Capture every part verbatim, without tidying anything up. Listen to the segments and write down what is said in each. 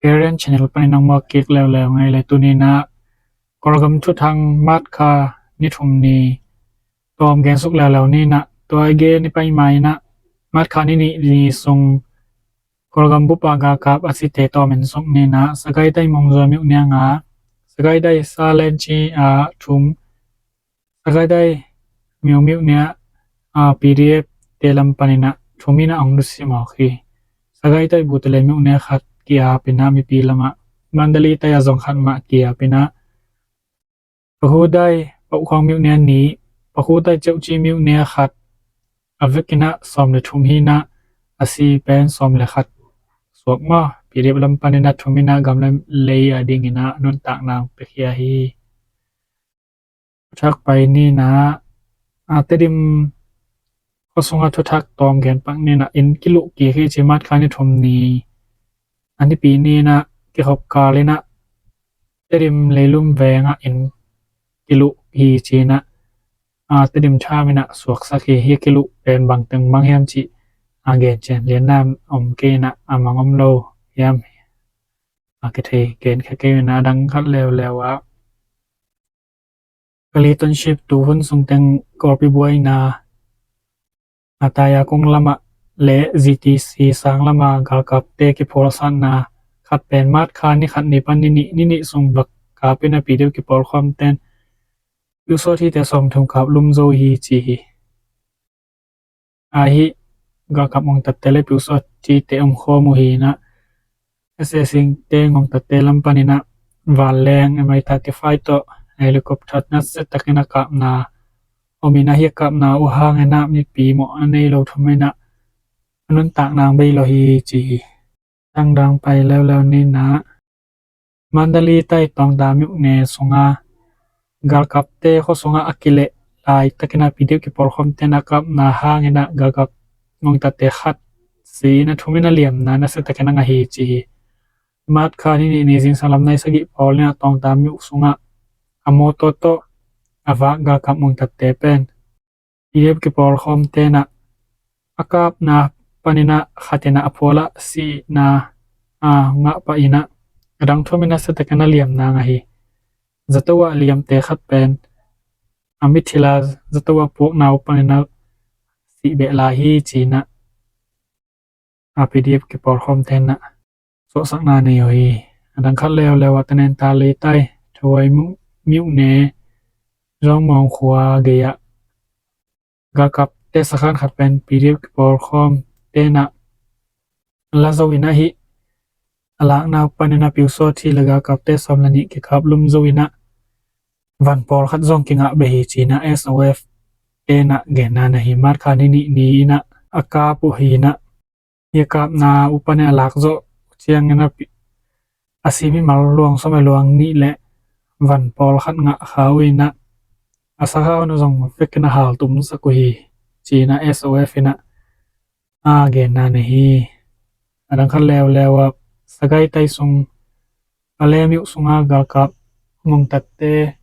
Karen channel panin nang muak kik leuleu ngei le tuninah Kawlgam thuthang March kha ni thum ni tawm gensuk leuleu ninah tua i gen i pai mainah March kha ni nih ni sung Kawlgam bupa galkap a site tawm en suk ninah Sagaitai Mungzua miuh nianga Sagaitai Salenchi a thum Sagaitai miumiuh nia a P D F te lam paninah thuminah ong dusimawk hi. Sagaitai Butale miuh nia khat kiapinah mipi lamah Mandalay tai a zong khat mah kiapinah Pakhutai Paukhawng miuh nia ni Pakhutai Ceuhci miuh nia khat a vekinah sawm le thum hinah a si pen sawm le khat suak maw P D F lam paninah thuminah gam le lei a dinginah nuntakna piakhia hi. Thuthak pai ninah a Tedim khuasunga thuthak tawm gen pak ninah in kiluh kik hi ci March kha ni thum ni a nipi ninah kikhop kalinah Tedim leilum vengah in kiluh hi cinah a Tedim thaminah suaksak hi. Hi kiluh pen bangteng mang hiam cih a gen cian lianna om keinah a mang om lo hiam a kithei gen kha kei inah a dang khat leuleu ah Kali Township tuhun sungteng kawlpi buaina a taya kung lamah le G T C sang lama galkapte kiphualsatna khat pen March kha ni khat ni pan ni nih ni nih sung vak kapin a P D F kipawlkhawmten piusawt hite sawm thum kap lum zo hi ci hi. Ahi galkap ngongtatte le piusawt hite omkhawm uh hinah S A C te ngongtatte lam paninah vanleng M I thirty-five tawh helicopter nasia takin a kapna omin ahi a kapna uh hanginah mipi mawh a nei lo thuminah a nuntakna bei lo hi ci hi. Dangdang pai leuleu ninah Mandalay tai Tawngta miuh ne sunga galkapte khuasunga a kileh laitakinah P D F kipawlkhawmten a kapna hanginah galkap ngongtatte khat si-in a thumin a liamna nasia takin a ngah hi ci hi. March kha ni nih ni zingsang lam nai sagih pawlinah Tawngta miuh sungah a mawtaw tawh a vak galkap ngongtatte pen P D F kipawlkhawmtenah a kapna paninah khatinah a phualah sihna a ngah pahinah a dang thumin nasia takin a liamna ngah hi. Zato ah liamte khat pen a mithila zato ah puakna uh paninah sih beh lai hi cinah a P D F kipawlkhawmtenah suahsakna nei uh hi. A dang khat leuleu ah Tanenta leitai Thuai miuh ne Zawngmawng khua gei-ah galkapte sakhan khat pen P D F kipawlkhawmtenah la zo in ahi a lakna uh paninah piusawt hi le galkapte sawm le nih kikap lum zo inah van pawlkhat zong kingah beh hi cinah S O F tenah genna na hi. March kha ni nih ni inah a kap uh hinah hi a kapna uh panin a lak zawh ciangin a si mimal luang sawm le luang nih le van pawlkhat ngah kha uh inah a sakha hun uh zong vekin a haltumsak uh hi cinah S O F inah a genna na hi. A dang khat leuleu ah Sagaitai sung Pale miuh sunga galkap ngongtatte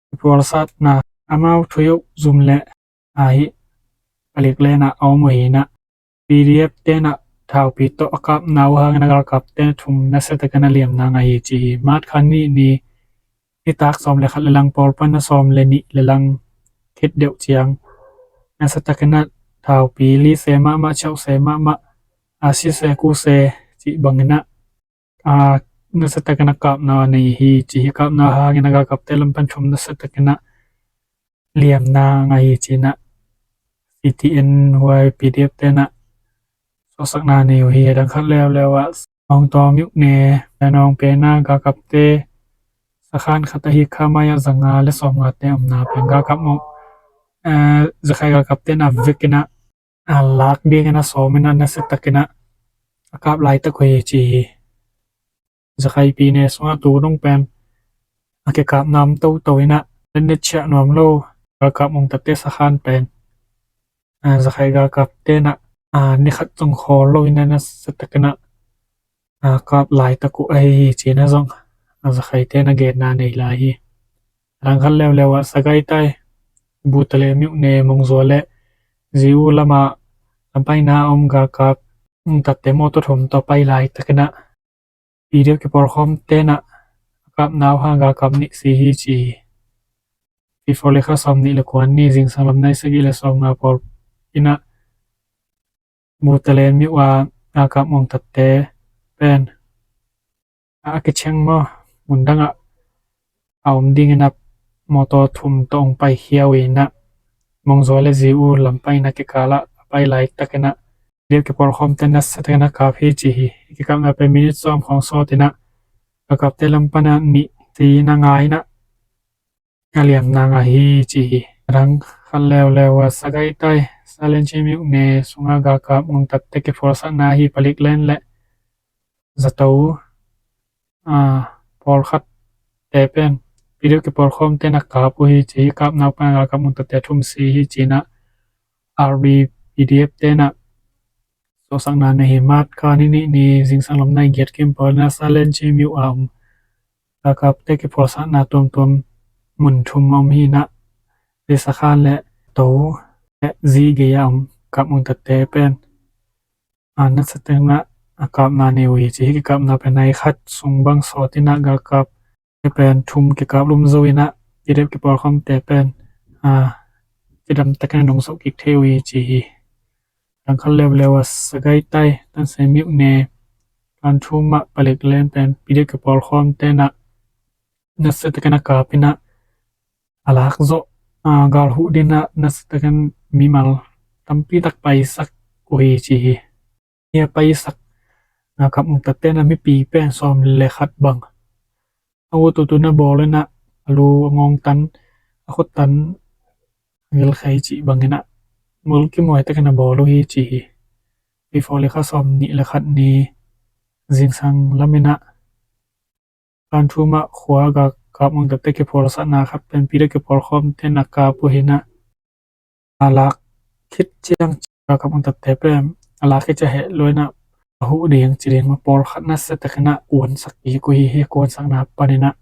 kiphualsatna amau thuiuh zum le ahi palik lenah a om uh hinah P D F tenah thaupi tawh a kapna uh hangin a galkapte thum nasia takin a liamna ngah hi ci hi. March kha ni nih ni nitak sawm le khat le lang pawl pan a sawm le nih le lang khit deuh ciang nasia takin a thaupi lise mahmah chauhse mahmah a sise kuse cih banginah a nasia takin a kapna nei hi ci hi. Kapna hangin a galkapte lam pan thum nasia takin a liamna ngah hi cinah C T N huai P D F tenah suahsakna nei uh hi. A dang khat leuleu ah Hongtaw miuh ne Nongpena galkapte sakhan khat ahi khamai ah zanga le sawmngate omna pen galkap ngawh Zakhai galkapte na vekinah a lak dingin a sawmin a nasia takinah a kap laitak uh hi ci hi. Zakhai pi ne sungah tu nung pen a kikapna om toto inah a ni chiah nuam lo galkap ngongtatte sakhan pen Zakhai galkap tenah a ni khat zong khawl lo inah nasia takinah a kap laitak uh ahi hi cinah zong a Zakhaite na genna nei lai hi. A dang khat leuleu ah Sagaitai Butale miuh ne Mungzua le Ziu lama a paina om galkap ngongtatte mawtaw thum tawh pai laitakinah PDF kipawlkhawm tenah a kapna uh hang galkap nih si hi ci hi. February kha sawm nih le kua ni zingsang lam nai sagih le sawm nga pawl inah Mutalen mi uh a galkap ngongtatte pen a kiciang maw, mundangah a om dingin a mawtaw thum tawh hong paikhia uh inah Mongzua le Zi-u lam paina kikalah a pai laitakinah PDF kipawlkhawmte nasia takin a kap hi ci hi. Kikapna pen minit sawm khawng sawt inah galkapte lam panah nih si na nga inah a liamna ngah hi ci hi. Adang khat leuleu a Sagaitai Salenci miuhne sungah galkap ngongtatte kiphualsakna hi. Palik len le zato a pawlkhatte pen PDF kipawlkhawmte na kap uh hi ci hi. Kapna uh pan galkap ngongtatte thum si hi cinah RB PDF tenah suahsakna nei hi. March kha ni nih ni zingsang lam nai giat kim pawl inah Salenci miuh a om galkapte kiphualsakna tuamtuam mun thum a om hi inah Zi Sakhan le To le Zi gei a om galkap ngongtatte pen a nasia takin a kapna nei uh hi ci hi. Kikapna pen nai khat sung bang sawt inah galkapte pen thum kikap lum zo inah PDF kipawlkhawmte pen a cidam takin a nungzoh kik thei uh hi ci hi. Adang khat leuleu a Sagaitai Tansei miuhne Kanthumah palik len pen PDF kipawlkhawmte na nasia takin a kap inah a lak zawh a galhuh dinah nasia takin mimal tampi tak paisak uh hi ci hi. Hia paisak galkap ngongtatte na mipi pen sawm le khat bang a ut ut un a bawl inah a lu a ngawngtan a khuttan a gilkhei cih banginah mul kimuai takin a bawl uh hi ci hi. February kha sawm nih le khat ni zingsang lam inah Kanthumah khua galkap ngongtatte kiphualsakna khat pen PDF kipawlkhawmte na kap uh hi inah a lak khit ciang galkap ngongtatte pen a lak khit ciang heh lua inah a huh ding ci ding mah pawlkhat nasia takin a kuansak kik uh hi. Hia kuansakna panin ah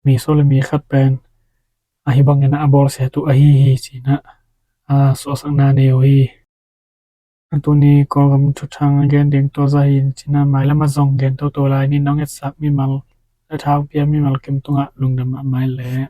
mi sawm le mi khat pen ahi bangin ah a bawlsiat uh ahi hi cinah a suahsakna nei uh hi. A tuni Kawlgam thuthang a gen ding tua zah hi cinah mailam a zong gen toto lai ni. Nong etsak mimal le thau pia mimal kim tungah lungdam mahmah leh